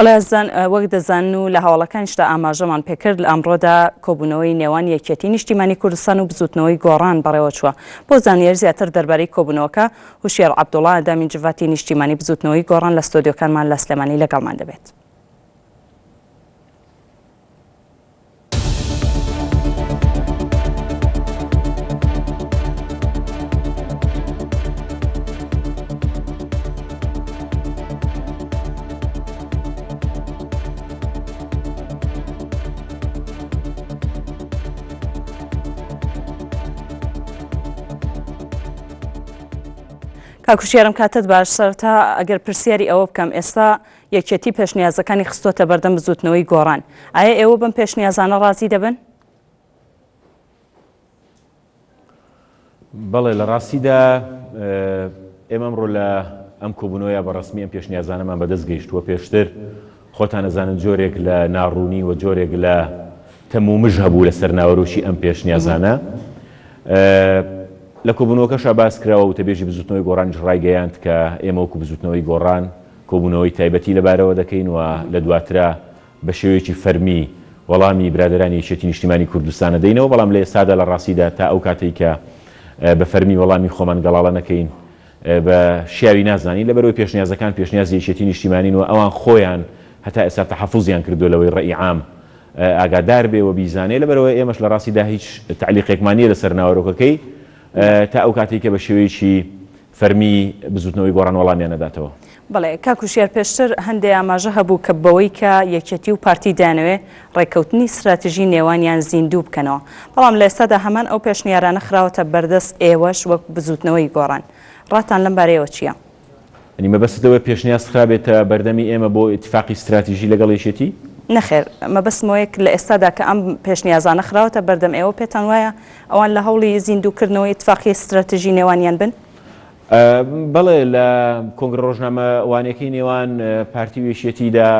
بەڵێ ئازیزان وەک دەزانن و لە هەواڵەکانیشدا ئاماژەمان پێکرد لە ئەمڕۆدا کۆبوونەوەی نێوان یەکێتی نیشتیمانی کوردستان و بزوتنەوەی گۆڕان بەڕێوەچووە. بۆ زانیاری زیاتر دەربارەی کۆبوونەوەکە هوشیار عەبدوڵا ئەندامی جڤاتی نیشتیمانی بزوتنەوەی گۆڕان لە ستۆدیۆکانمان لە سلێمانی لەگەڵمان دەبێت. کاک هوشیار ئەم کاتەت باش سەرەتا ئەگەر پرسیاری ئەوە بکەم ئێستا یەکێتی پێشنیازەکانی خستۆتە بەردەم بزوتنەوەی گۆڕان، ئایە ئێوە بەم پێشنیازانە ڕازی دەبن؟ بەڵێ لە ڕاستیدا ئێمە ئەمڕۆ لە ئەم کۆبوونەوەیە بە ڕەسمی ئەم پێشنیازانەمان بەدەست گەیشتووە پێشتر خۆتان ئەزانن جۆرێک لە ناڕوونی و جۆرێک لە تەمومژ هەبوو لەسەر ناوەرۆکی ئەم پێشنیازانە لە کۆبوونەوەکەشا باس کراوە وتەبێژی بزوتنەوەی گۆڕانیش ڕایگەیاند کە ئێمە وەکو بزوتنەوەی گۆڕان کۆبوونەوەی تایبەتی لەبارەوە دەکەین و لە دواترا بە شێوەیەکی فەرمی وەڵامی برادەرانی یەکێتی نیشتیمانی کوردستان ئەدەینەوە، بەڵام لە ئێستادا لە ڕاستیدا تا ئەو کاتەی کە بە فەرمی وەڵامی خۆمان گەڵاڵە نەکەین بە شیاوی نازانین، لەبەرئەوەی پێشنیازەکان پێشنیازی یەکێتی نیشتیمانین و ئەوان خۆیان هەتا ئێستا تەحەفوزیان کردووە لەوەی ڕەئی عام ئاگادار بێ و بیزانێ، لەبەرئەوە ئێمەش لە ڕاستیدا هیچ تەعلیقێکمان نییە لەسەر ناوەرۆکەکەی تا ئەو کاتەی کە بە شێوەیەکی فەرمی بزوتنەوەی گۆڕان وەڵامیان نەداتەوە. بەڵێ کاک هوشیار پێشتر هەندێ ئاماژە هەبوو کە بەوەی کە یەکێتی و پارتی دەیانەوێ ڕێککەوتنی ستراتیژی نێوانیان زیندوو بکەنەوە بەڵام لە ئێستادا هەمان ئەو پێشنیارانە خراوەتە بەردەست ئێوەش وەک بزوتنەوەی گۆڕان ڕاتان لەم بارەیەوە چییە؟ یانی مەبەستت ئەوەیە پێشنیاز خرابێتە بەردەمی ئێمە بۆ ئیتفاقی ستراتیژی لەگەڵ یەکێتی؟ نەخێر مەبەستم ئەوەیە لە ئێستادا کە ئەم پێشنیازانە خراوەتە بەردەم ئێوە پێتان وایە ئەوان لە هەوڵی زیندووکردنەوەی ئیتفاقیی ستراتیژی نێوانیان بن؟ بەڵێ، لە کۆنگرە ڕۆژنامەوانیەکەی نێوان پارتی و یەکێتیدا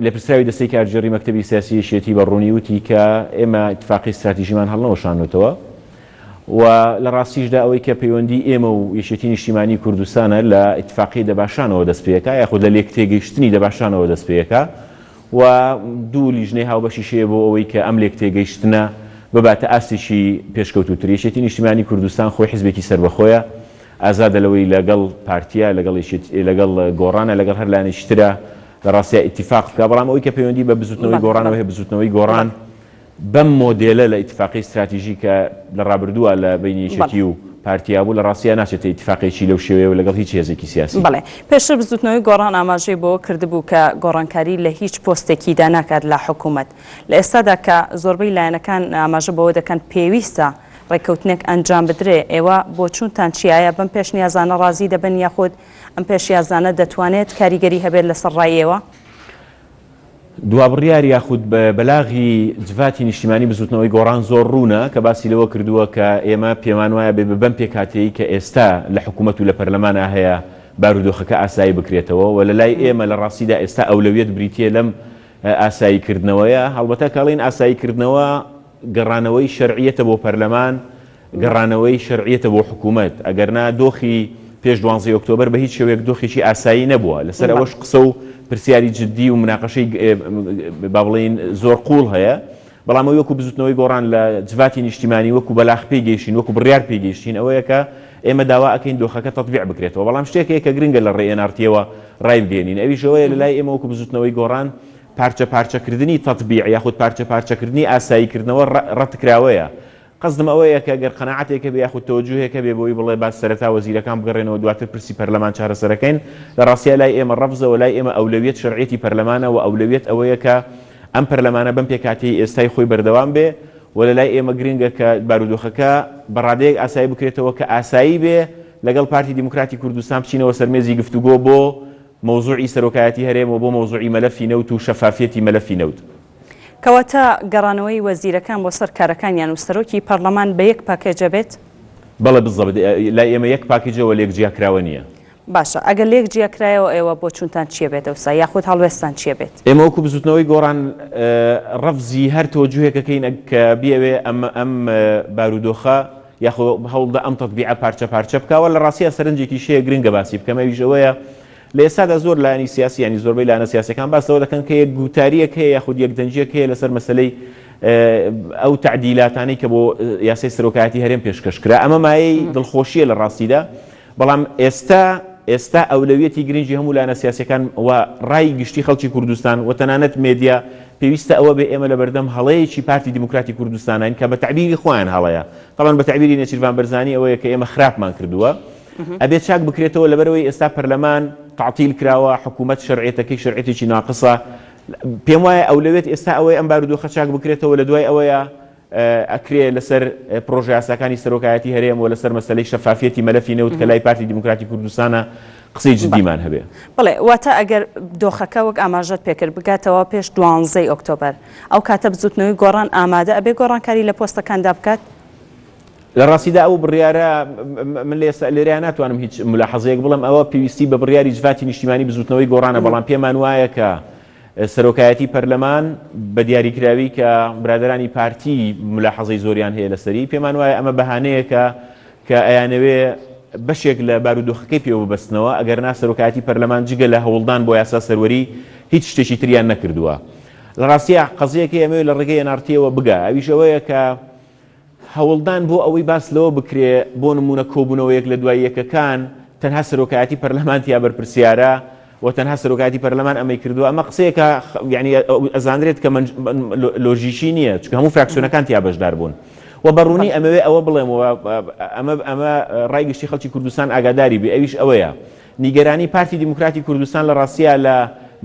لێپرسراوی دەستەی کارگێڕی مەکتەبی سیاسی یەکێتی بە ڕوونی وتی کە ئێمە ئیتفاقی ستراتیژیمان هەڵنەوەشاندووەتەوە و لە ڕاستیشدا ئەوەی کە پەیوەندی ئێمە و یەکێتی نیشتیمانی کوردستانە لە ئیتفاقی دەباشانەوە دەست پێکا یاخود لە لێکتێگەیشتنی دەباشانەوە دەست پێکا و دوو لیژنەی هاوبەشیش هەیە بۆ ئەوەی کە ئەم لێکتێگەیشتنە بباتە ئاستێکی پێشکەوتووتر. یەکێتی نیشتیمانی کوردستان خۆی حزبێکی سەربەخۆیە، ئازادە لەوەی لەگەڵ پارتییە، لەگەڵ یەکێتی، لەگەڵ گۆڕانە، لەگەڵ هەر لایەنێکی ترە لە ڕاستیا ئیتیفاق بکا، بەڵام ئەوەی کە پەیوەندی بە بزووتنەوەی گۆڕانەوە هەیە، بزووتنەوەی گۆڕان بەم مۆدێلە لە ئیتیفاقی ستراتیژی کە لە ڕابردووە لە بەینی یەکێتی و پارتیا بوو، لە ڕاستیا ناچێتە ئیتیفاقێکی لەو شێوەیەوە لەگەڵ هیچ هێزێکی سیاسی. بەڵێ. پێشتر بزووتنەوەی گۆڕان ئاماژەی بەوە کردبوو کە گۆڕانکاری لە هیچ پۆستێکیدا ناکات لە حکوومەت. لە ئێستادا کە زۆربەی لایەنەکان ئاماژە بەوە دەکەن پێویستە ڕێککەوتنێک ئەنجام بدرێ، ئێوە بۆچوونتان چییە؟ ئایا بەم پێشنیازانە ڕازی دەبن یاخود ئەم پێشیازانە دەتوانێت کاریگەری هەبێت لەسەر ڕای ئێوە؟ دوابڕیار یاخود بەلاغی جڤاتی نیشتیمانی بزوتنەوەی گۆڕان زۆر ڕوونە کە باسی لەوە کردووە کە ئێمە پێمانوایە بێ بەم پێکهاتەیەی کە ئێستا لە حکومەت و لە پەرلەمانا هەیە بارودۆخەکە ئاسایی بکرێتەوە و لەلای ئێمە لە ڕاستیدا ئێستا ئەولەویەت بریتیە لەم ئاسایی کردنەوەیە هەڵبەتە کە ئەڵێین ئاسایی کردنەوە گەڕانەوەی شەرعیەتە بۆ پەرلەمان گەڕانەوەی شەرعیەتە بۆ حکوومەت، ئەگەرنا دۆخی پێش دوانزەی ئۆکتۆبەر بە هیچ شێوەیەک دۆخێکی ئاسایی نەبووە، لەسەر ئەوەش قسە و پرسیاری جددی و مناقەشەی با بڵێین زۆر قووڵ هەیە، بەڵام ئەوەی وەکو بزووتنەوەی گۆڕان لە جڤاتی نیشتیمانی وەکو بەلاغ پێی گەیشتین، وەکو بڕیار پێی گەیشتین ئەوەیە کە ئێمە داوا ئەکەین دۆخەکە تەتبیع بکرێتەوە، بەڵام شتێک هەیە کە گرنگە لە ڕێی ئێن ئاڕ تیەوە ڕایبگەیەنین ئەویش ئەوەیە لەلای ئێمە وەکو بزووتنەوەی گۆڕان پارچە پارچەکردنی تەتبیع یاخود پارچە پارچەکردنی ئاساییکردنەوە ڕەتکراوەیە، قەسدم ئەوەیە کە گەر قەناعەتێک هەبێ یاخود تەوەجوهێک هەبێ بۆی بڵێ با سەرەتا وەزیرەکان بگەڕێنەوە دواتر پرسی پەرلەمان چارەسەرەکەین، لە ڕاستیا لای ئێمە ڕەفزە و لای ئێمە ئەولەویەت شەرعیەتی پەرلەمانە و ئەولەویەت ئەوەیە کە ئەم پەرلەمانە بەم پێکهاتەی ئێستای خۆی بەردەوام بێ و لە لای ئێمە گرنگە کە بارودۆخەکە بە ڕادەیەک ئاسایی بکرێتەوە کە ئاسایی بێ لەگەڵ پارتی دیموکراتی کوردستان بچینەوە سەر مێزی گفتوگۆ بۆ مەوزوعی سەرۆکایەتی هەرێم و بۆ مەوزوعی مەلەفی نەوت و شەفافیەتی مەلەفی نەوت. کەواتە گەڕانەوەی وەزیرەکان بۆ سەر کارەکانیان و سەرۆکی پەڕلەمان بە یەک پاکێج ئەبێت؟ بەڵێ بالضبط لای ئێمە یەک پاکێجە و لێک جیاکراوە نییە. باشە ئەگەر لێک جیاکرایەوە ئێوە بۆچوونتان چیە بێت ئەوسا یاخود هەڵوێستتان چیە بێت؟ ئێمە وەکو بزوتنەوەی گۆڕان ڕەفزی هەر تەوەجوهێک ئەکەین کە بیەوێ ئەم ئەم بارودۆخە یاخۆ هەوڵدا ئەم تەتبیعە پارچە پارچە بکا و لە ڕاستیا سەرنجێکیش هەیە گرنگە باسی بکەم ئەویش ئەوەیە. لە ئێستادا زۆر لایەنی سیاسی یانی زۆربەی لایەنە سیاسیەکان باس لەوە دەکەن کە یەک گوتاریەک هەیە یاخود یەک دەنگیەک هەیە لەسەر مەسەلەی ئەو تەعدیلاتانەی کە بۆ یاسای سەرۆکایەتی هەرێم پێشکەش کرا ئەمە مایەی دڵخۆشیە لە ڕاستیدا بەڵام ئێستا ئێستا ئەولەویەتی گرنگی هەموو لایەنە سیاسیەکان و ڕای گشتی خەڵکی کوردستان و تەنانەت مێدیا پێویستە ئەوە بێ ئێمە لەبەردەم هەڵەیەکی پارتی دیموکراتی کوردستانین کە بە تەعبیری خۆیان هەڵەیە تەبعەن بە تەعبیری نێچیرڤان بەرزانی ئەوەیە کە ئێمە خراپمان کردووە ئەبێ چاک بکرێتەوە لەبەرئەوەی ئێستا پەرلەمان تەعتیل کراوە حکوومەت شەرعیەتەکەی شەرعیەتێکی ناقسە پێم وایە ئەولەوێت ئێستا ئەوەی ئەم بارودۆخە چاک بکرێتەوە لە دوای ئەوەیە ئەکرێ لەسەر پرۆژەیاساکانی سەرۆکایەتی هەرێم و لەسەر مەسەلەی شەفافیەتی مەلەفی نەوت کە لای پارتی دیموکراتی کوردستانە قسەی جدیمان هەبێ. بەڵێ، واتە ئەگەر دۆخەکە وەک ئاماژەت پێکرد بگاتەوە پێش دوانزەی ئۆکتۆبەر، ئەو کاتە بزوتنەوەی گۆڕان ئامادە ئەبێ گۆڕانکاری لە پۆستەکاندا بکات؟ لە ڕاستیدا ئەو بڕیارە من لە ئێستا لێرەیا ناتوانم هیچ ملاحەزەیەک بڵێم، ئەوە پێویستی بە بڕیاری جڤاتی نیشتیمانی بزوتنەوەی گۆڕانە، بەڵام پێمان وایە کە سەرۆکایەتی پەرلەمان بە دیاریکراوی کە برادەرانی پارتی ملاحەزەی زۆریان هەیە لەسەری، پێمان وایە ئەمە بەهانەیەکە کە ئەیانەوێ بەشێک لە بارودۆخەکەی پێوە ببەستنەوە، ئەگەرنا سەرۆکایەتی پەرلەمان جگە لە هەوڵدان بۆ یاسا سەروەری هیچ شتێکی تریان نەکردووە. لە ڕاستیا قەزیەکەی ئەمەوێ لە ڕێگەی ئێن ئاڕ تیەوە بگا، ئەویش ئەوەیە کە هەوڵدان بۆ ئەوەی باس لەوە بکرێ بۆ نموونە کۆبوونەوە یەک لە دوای یەکەکان تەنها سەرۆکایەتی پەرلەمان تیا بەرپرسیارە و تەنها سەرۆکایەتی پەرلەمان ئەمەی کردووە ئەمە قسەیەکە یعنی ئەزانرێت کە لۆژیکی نییە چونکە هەموو فراکسیۆنەکان تیا بەشدار بوون و بە ڕوونی ئەمەوێ ئەوە بڵێم و ئەمە ئەمە ڕای گشتی خەڵکی کوردستان ئاگاداری بێ ئەویش ئەوەیە نیگەرانی پارتی دیموکراتی کوردستان لە ڕاستیا لە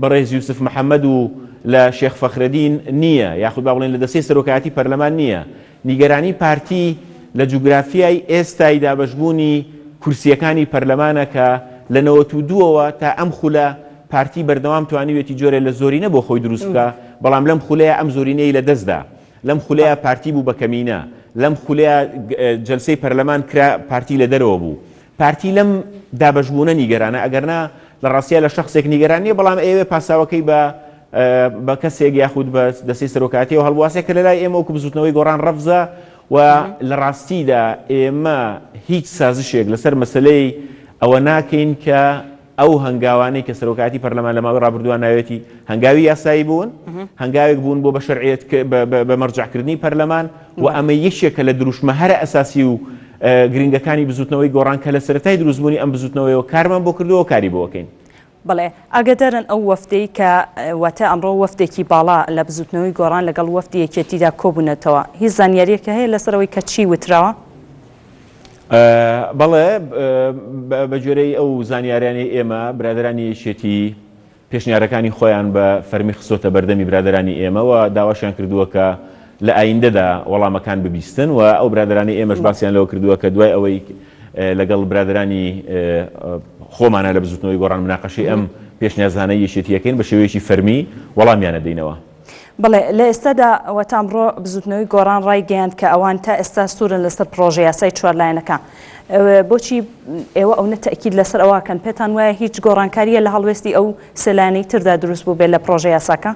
بەڕێز یوسف محەمەد و لە شێخ فەخرەدین نییە، یاخود با بڵێین لە دەستەی سەرۆکایەتی پەرلەمان نییە. نیگەرانی پارتی لە جوگرافیای ئێستای دابەشبوونی کورسییەکانی پەرلەمانە کە لە 92 ەوە تا ئەم خولە پارتی بەردەوام توانیویەتی جۆرێ لە زۆرینە بۆ خۆی دروست بکا، بەڵام لەم خولەیا ئەم زۆرینەی لە دەست دا. لەم خولەیا پارتی بوو بە کەمینە. لەم خولەیا جەلسەی پەرلەمان کرا پارتی لە دەرەوە بوو. پارتی لەم دابەشبوونە نیگەرانە، ئەگەرنا لە ڕاستیا لە شەخسێک نیگەران نییە، بەڵام ئەیەوێ پاساوەکەی بە بە کەسێک یاخود بە دەستەی سەرۆکایەتیەوە هەڵبواسێ کە لەلای ئێمە وەکو بزوتنەوەی گۆڕان ڕەفزە و لە ڕاستیدا ئێمە هیچ سازشێک لەسەر مەسەلەی ئەوە ناکەین کە ئەو هەنگاوانەی کە سەرۆکایەتی پەرلەمان لە ماوەی ڕابردووە ناوێتی هەنگاوی یاسایی بوون، هەنگاوێک بوون بۆ بە شەرعیەت بە مەرجەعکردنی پەرلەمان و ئەمە یەکێکە لە دروشمە هەرە ئەساسی و گرنگەکانی بزوتنەوەی گۆڕان کە لە سەرەتای دروستبوونی ئەم بزوتنەوەیەوە کارمان بۆ کردووە و کاری بۆ ئەکەین. بەڵێ، ئاگادارن ئەو وەفدەی کە واتە ئەمڕۆ وەفدێکی باڵا لە بزوتنەوەی گۆڕان لەگەڵ وەفدی یەکێتیدا کۆبوونەتەوە، هیچ زانیارییەک هەیە لەسەر ئەوەی کە چی وتراوە؟ بەڵێ، بە گوێرەی ئەو زانیاریانەی ئێمە، برادەرانی یەکێتی پێشنیارەکانی خۆیان بە فەرمی خستۆتە بەردەمی برادەرانی ئێمە و داواشیان کردووە کە لە ئایندەدا وەڵامەکان ببیستن و ئەو برادەرانەی ئێمەش باسیان لەوە کردووە کە دوای ئەوەی لەگەڵ برادەرانی خۆمانە لە بزوتنەوەی گۆڕان مناقەشەی ئەم پێشنیازانەی یەکێتیەکەین بە شێوەیەکی فەرمی وەڵامیان ئەدەینەوە. بەڵێ، لە ئێستادا واتە ئەمڕۆ بزوتنەوەی گۆڕان ڕایگەیاند کە ئەوان تا ئێستا سوورن لەسەر پڕۆژە یاسای چوارلایەنەکە. بۆچی ئێوە ئەونە تەئکید لەسەر ئەوە ئەکەن؟ پێتان وایە هیچ گۆڕانکارییە لە هەڵوێستی ئەو سێ لایەنەی تردا دروست بووبێت لە پڕۆژە یاساکە؟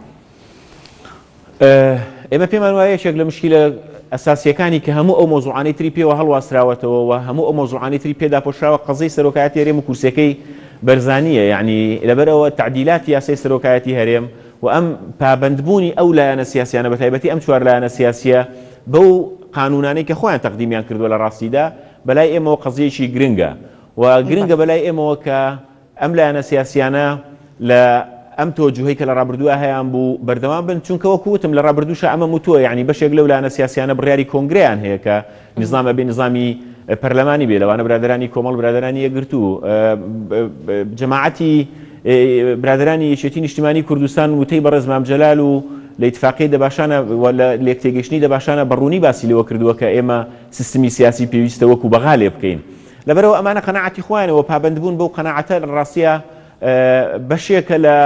ئێمە پێمان وایە یەکێک لە مشکیلە ئەساسییەکانی کە هەموو ئەو مەوزوعانەی تری پێوە هەڵواسراوەتەوە و هەموو ئەو مەوزوعانەی تری پێ داپۆشراوە قەزیەی سەرۆکایەتی هەرێم و کورسیەکەی بەرزانییە یەعنی لەبەرئەوە تەعدیلاتی یاسای سەرۆکایەتی هەرێم و ئەم پابەندبوونی ئەو لایەنە سیاسیانە بەتایبەتی ئەم چوار لایەنە سیاسیە بەو قانونانەی کە خۆیان تەقدیمیان کردووە لە ڕاستیدا بەلای ئێمەوە قەزیەیەکی گرنگە و گرنگە بەلای ئێمەوە کە ئەم لایەنە سیاسیانە لە ئەم تۆجوهەی کە لە ڕابردووە هەیان بوو بەردەوام بن چونکە وەکو وتم لە ڕابردووشا ئەمەم وتووە یعنی بەشێک لەو لایەنە سیاسیانە بڕیاری کۆنگرەیان هەیە کە نیزام ئەبێ نیزامی پەرلەمانی بێ لەوانە برادەرانی کۆمەڵ برادەرانی یەکگرتوو جەماعەتی برادەرانی یەکێتی نیشتیمانی کوردستان وتەی بەڕێز مام جەلال و لە ئیتفاقیەی دەباشانە و لە لێکتێگەیشتنی دەباشانە بە ڕوونی باسی لێوە کردووە کە ئێمە سیستمی سیاسی پێویستە وەکو بەغا لێ بکەین لەبەرئەوە ئەمانە قەناعەتی خۆیانە و پابەندبوون بەو قەناعەتە لە ڕاستیا بەشێکە لە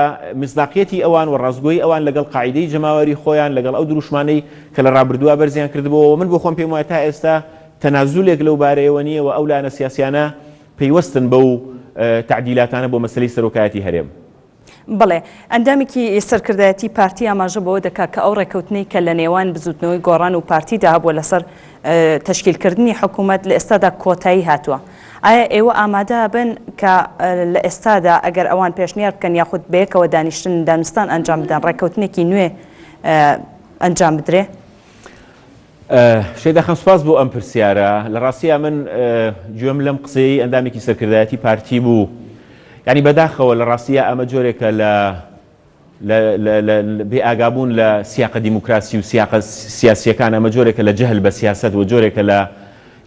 میسداقیەتی ئەوان و ڕاستگۆیی ئەوان لەگەڵ قاعیدەی جەماوەری خۆیان لەگەڵ ئەو دروشمانەی کە لە ڕابردووا بەرزیان کردبۆوە من بۆ خۆم پێم وایە تا ئێستا تەنازولێک لەو بارەیەوە نییە و ئەو لایەنە سیاسیانە پەیوەستن بەو تەعدیلاتانە بۆ مەسەلەی سەرۆکایەتی هەرێم. بەڵێ، ئەندامێکی سەرکردایەتی پارتی ئاماژە بەوە دەکات کە ئەو ڕێککەوتنەی کە لە نێوان بزووتنەوەی گۆڕان و پارتیدا هەبووە لەسەر تەشکیلکردنی حکوومەت لە ئێستادا کۆتایی هاتووە. ئایا ئێوە ئامادە بن کە لە ئێستادا ئەگەر ئەوان پێشنیار بکەن یاخود بەیەکەوە دانیشتن دانوستان ئەنجام بدەن ڕێککەوتنێکی نوێ ئەنجام بدرێ؟ شەیدا خان سوپاس بۆ ئەم پرسیارە. لە ڕاستیا من گوێم لەم قسەیەی ئەندامێکی سەرکردایەتی پارتی بوو. یانی بەداخەوە لە ڕاستیا ئەمە جۆرێکە لە لە بێ ئاگابوون لە سیاقە دیموکراسی و سیاقە سیاسیەکان ئەمە جۆرێکە لە جەهل بە سیاسەت و جۆرێکە لە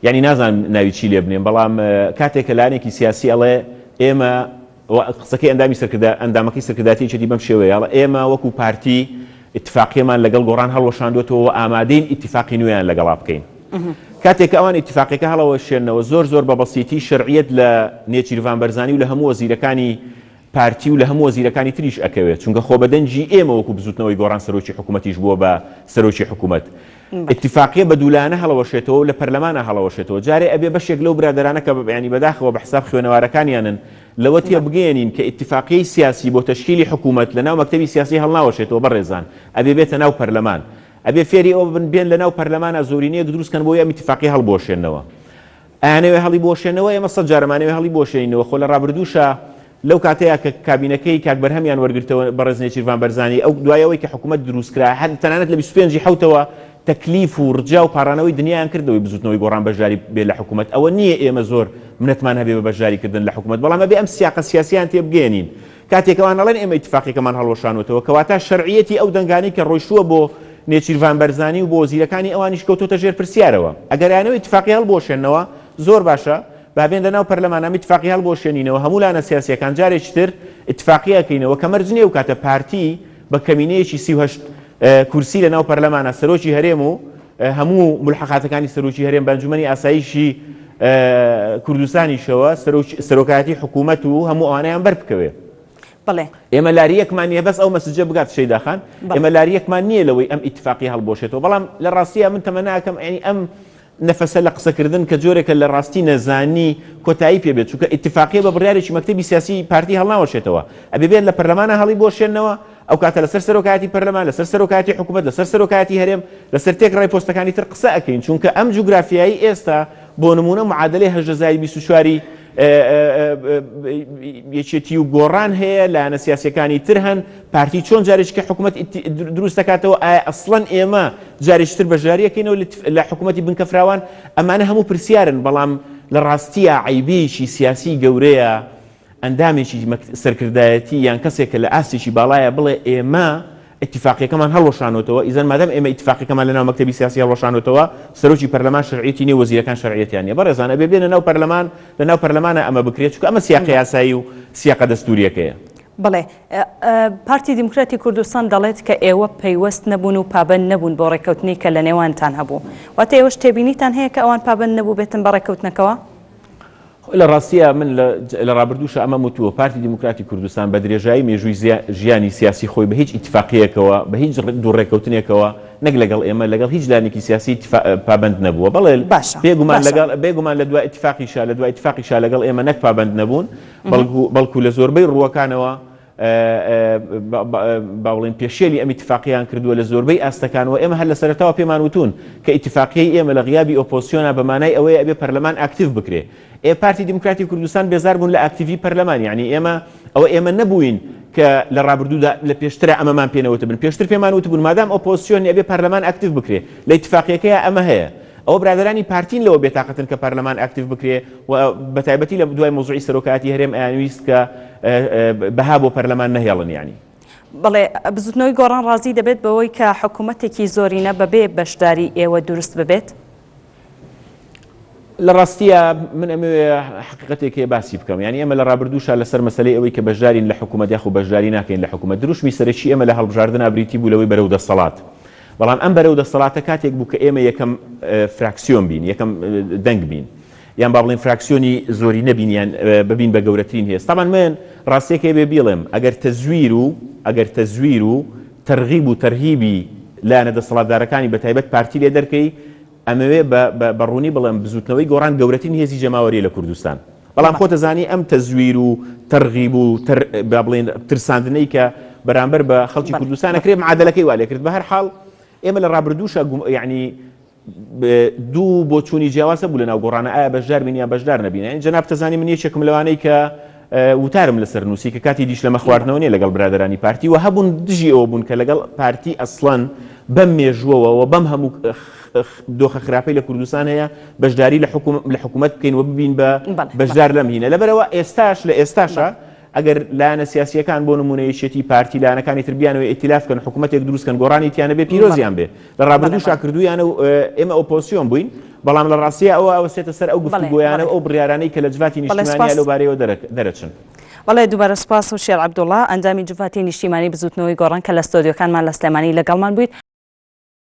یانی نازانم ناوی چی لێ بنێم بەڵام کاتێک کە لایەنێکی سیاسی ئەڵێ ئێمە قسەکەی ئەندامی سەرکردە ئەندامەکەی سەرکردایەتی یەکێتی بەم شێوەیە ئەڵێ ئێمە وەکو پارتی ئیتفاقیەمان لەگەڵ گۆڕان هەڵوەشاندوەتەوە و ئامادەین ئیتفاقی نوێیان لەگەڵا بکەین. کاتێک کە ئەوان ئیتفاقیەکە هەڵەوەشێننەوە زۆر زۆر بە بەسیتی شەرعیەت لە نێچیرڤان بەرزانی و لە هەموو وەزیرەکانی پارتی و لە هەموو وەزیرەکانی تریش ئەکەوێت چونکە خۆ بە دەنگی ئێمە وەکو بزوتنەوەی گۆڕان سەرۆکی حکومەتیش بووە بە سەرۆکی حکومەت. ئیتفاقیە بە دوولایەنە هەڵەوەشێتەوە و لە پەرلەمانا هەڵەوەشێتەوە جارێ ئەبێ بەشێک لەو برادەرانە کە یانی بەداخەوە بە حساب خوێنەوارەکانیانن لەوە تێ بگەیەنین کە ئیتفاقیەی سیاسی بۆ تەشکیلی حکومەت لە ناو مەکتەبی سیاسی هەڵناوەشێتەوە بەڕێزان ئەبێ بێتە ناو پەرلەمان ئەبێ فێری ئەوە بن بێن لە ناو پەرلەمانا زۆرینەیەک دروست کەن بۆی ئەم ئیتفاقیە هەڵبوەشێننەوە ئەیانەوێ هەڵی بوەشێنەوە ئێمە سەت جار ئەمانەوێ هەڵی بوەشێنینەوە خۆ لە ڕابردووشا لەو کاتەیا کە کابینەکەی کاک بەرهەمیان وەرگرتەوە بەڕێز نێچیرڤان بەرزانی ئەو دوای ئەوەی کە حکوومەت دروست کرا هەر تەنانەت لە 25 ی حەوتەوە تەکلیف و ڕجا و پاڕانەوەی دنیایان کرد لەوەی بزوتنەوەی گۆڕان بەشداری بێ لە حکوومەت ئەوە نییە ئێمە زۆر منەتمان هەبێ بە بەشداری کردن لە حکوومەت بەڵام ئەبێ ئەم سیاقە سیاسیان تێ بگەیەنین کاتێک ئەوان ئەڵێن ئێمە ئیتفاقیەکەمان هەڵوەشانوەتەوە کەواتە شەرعیەتی ئەو دەنگانەی کە ڕۆیشتووە بۆ نێچیرڤان بەرزانی و بۆ وەزیرەکانی ئەوانیش کەوتۆتە ژێر پرسیارەوە. ئەگەر ئەیانەوێ ئیتفاقی هەڵبوەشێننەوە زۆر باشە با بێن لەناو پەرلەمان ئەم ئیتفاقی هەڵبوەشێنینەوە هەموو لایەنە سیاسیەکان جارێکی تر ئیتفاقی ئەکەینەوە کە مەرج نیە ئەو کاتە پارتی بە کەمینەیەکی 38 کورسی لەناو پەرلەمانە سەرۆکی هەرێم و هەموو مولحەقاتەکانی سەرۆکی هەرێم بە ئەنجومەنی ئاسایشی کوردستانیشەوە سەرۆکایەتی حکوومەت و هەموو ئەوانەیان بەر بکەوێ. بەڵێ. ئێمە لارییەکمان نییە بەس ئەو message ە بگات شەیدا خان ئێمە لارییەکمان نییە لەوەی ئەم ئیتفاقی هەڵبوەشێتەوە بەڵام لە ڕاستییا من تەمەنا ئەکەم یانی ئەم نەفەسە لە قسەکردن کە جۆرێکە لە ڕاستی نەزانی کۆتایی پێ بێت چونکە ئیتفاقیە بە بڕیارێکی مەکتەبی سیاسی پارتی هەڵناوەشێتەوە ئەبێ بێت لە پەرلەمانە هەڵی بوەشێنەوە ئەو کاتە لەسەر سەرۆکایەتی پەرلەمان لەسەر سەرۆکایەتی حکوومەت لەسەر سەرۆکایەتی هەرێم لەسەر تێکڕای پۆستەکانی تر قسە ئەکەین چونکە ئەم جوگرافیایی ئێستا بۆ نمونە معادلەی هەژدە زاری 24 یەکێتی و گۆڕان هەیە لایەنە سیاسیەکانی تر هەن پارتی چۆن جارێکیکە حکوومەت دروست دەکاتەوە ئایا ئەسڵەن ئێمە جارێکی تر بەشداریەکەینەوە لە حکوومەتی بنکە فراوان ئەمانە هەموو پرسیارن بەڵام لە ڕاستیە عیبەیەکی سیاسی گەورەیە ئەندامێکی سەرکردایەتی یان کەسێک کە لە ئاستێکی باڵایە بڵێ ئێمە ئیتیفاقیەکەمان هەڵوەشانۆتەوە، ئیزەن مادام ئێمە ئیتیفاقیەکەمان لەناو مەکتەبی سیاسی هەڵوەشانۆتەوە، سەرۆکی پەرلەمان شەرعیەتی نیە و وەزیرەکان شەرعیەتیان نیە. بەڕێزان ئەبێ بێنە ناو پەرلەمان، لەناو پەرلەمانا ئەمە بکرێت، چونکە ئەمە سیاقە یاسایی و سیاقە دەستوریەکەیە. بەڵێ. پارتی دیموکراتی کوردستان دەڵێت کە ئێوە پەیوەست نەبوون و پابەند نەبوون بۆ ڕێککەوتنی کە لەنێوانتان هەبوو. واتە ئێوەش تێبینیتان هەیە کە ئەوان پابەند نەبووبێتن بە ڕێککەوتنەکەوە؟ خۆی لە ڕاستیا من لە ڕابردووشا ئەمەم وتووە، پارتی دیموکراتی کوردستان بە درێژایی مێژووی ژیانی سیاسی خۆی بە هیچ ئیتفاقییەکەوە، بە هیچ دوو ڕێککەوتنێکەوە نەک لەگەڵ ئێمە، لەگەڵ هیچ لایەنێکی سیاسی پابەند نەبووە. بەڵێ باشە بێگومان باشە. لەگەڵ بێگومان لە دوا ئیتفاقیشا لە دوا ئیتفاقیشا لەگەڵ ئێمە نەک پابەند نەبوون، بەڵکو بەڵکو لە زۆربەی ڕووەکانەوە با بڵێین پێشێلی ئەم ئیتفاقیان کردووە لە زۆربەی ئاستەکان و ئێمە هەر لە سەرەتاوە پێمان وتوون کە ئیتفاقیەی ئێمە لە غیابی ئۆپۆزسیۆنا بە مانای ئەوەیە ئەبێ پەرلەمان ئاکتیڤ بکرێ ئێ پارتی دیموکراتی کوردستان بێزار بوون لە ئاکتیڤی پەرلەمان یعنی ئێمە ئەوە ئێمە نەبووین کە لە ڕابردوودا لە پێشترا ئەمەمان پێ نەوتبن پێشتر پێمان وتبوون مادام ئۆپۆزسیۆن ئەبێ پەرلەمان ئاکتیڤ بکرێ لە ئیتفاقیەکەیا ئەمە هەیە ئەوە برادەرانی پارتین لەوە بێتاقەتن کە پەرلەمان ئاکتیڤ بکرێ و بەتایبەتی لە دوای مەوزوعی سەرۆکایەتی هەرێم ئەیانویست کە بەها بۆ پەرلەمان نەهێڵن یانی. بەڵێ، بزوتنەوەی گۆڕان ڕازی دەبێت بەوەی کە حکومەتێکی زۆرینە بەبێ بەشداری ئێوە دروست ببێت؟ لە ڕاستییا من ئەمەوێ حەقیقەتێک هەیە باسی بکەم یانی ئێمە لە ڕابردووشا لەسەر مەسەلەی ئەوەی کە بەشدارین لە حکوومەت یاخو بەشداری ناکەین لە حکوومەت دروشمی سەرەکی ئێمە لە هەڵبژاردنا بریتی بوو لەوەی بەرەو دەسەڵات بەڵام ئەم بەرەو دەسەڵاتە کاتێک بوو کە ئێمە یەکەم فراکسیۆن بین یەکەم دەنگ بین یان با بڵێین فراکسیۆنی زۆری نەبین یان ببین بە گەورەترین هێز تاوان من ڕاستیەکەی بێ بیڵێم ئەگەر تەزویر و ئەگەر تەزویر و تەرغیب و تەرهیبی لایەنە دەسەڵاتدارەکانی بە تایبەت پارتی لێ دەرکەی ئەمەوێ بە ڕوونی بڵێم بزوتنەوەی گۆڕان گەورەترین هێزی جەماوەریە لە کوردستان بەڵام خۆت ئەزانی ئەم تەزویر و تەرغیب و با بڵێین ترساندنەی کە بەرامبەر بە خەڵکی کوردستان ئەکرێ معادلەکەی وا لێکرد بە هەر حاڵ ئێمە لە ڕابردووشا یعنی. دوو بۆچوونی جیاواز هەبوو لەناو گۆڕانە ئایا بەشدار بین یان بەشدار نەبین. یانی جەنابت ئەزانی من یەکێکم لەوانەی کە وتارم لەسەر نووسی کە کاتی دیش لەمە خواردنەوە نییە لەگەڵ برادەرانی پارتی و هەبوون دژی ئەوە بوون کە لەگەڵ پارتی ئەسڵەن بەم مێژووەوە و بەم هەموو دۆخە خراپەی لە کوردستان هەیە بەشداری لە حکوم لە حکوومەت بکەین و ببین بە بەشدار لەم هینە لەبەرەوە ئێستاش لە ئێستاشە ئەگەر لایەنە سیاسییەکان بۆ نموونە یەکێتی، پارتی، لایەنەکانی تر بیانەوێ ئیتیلاف بکەن، حکوومەتێک دروست کەن، گۆڕانی تیا نەبێ پیرۆزیان بێ. لە ڕابردووشا کردوویانە و ئێمە ئۆپۆزسیۆن بووین، بەڵام لە ڕاستیا ئەوە ئەوەستێتە سەر ئەو گفتوگۆیانە و ئەو بڕیارانەی کە لە جڤاتی نیشتیمانیا لەو بارەیەوە دەرەچن. بەڵێ دووبارە سوپاس هوشیار عەبدوڵا، ئەندامی جڤاتی نیشتیمانی بزووتنەوەی گۆڕان کە لە ستۆدیۆکانمان لە سلێمانی لەگەڵمان بوویت.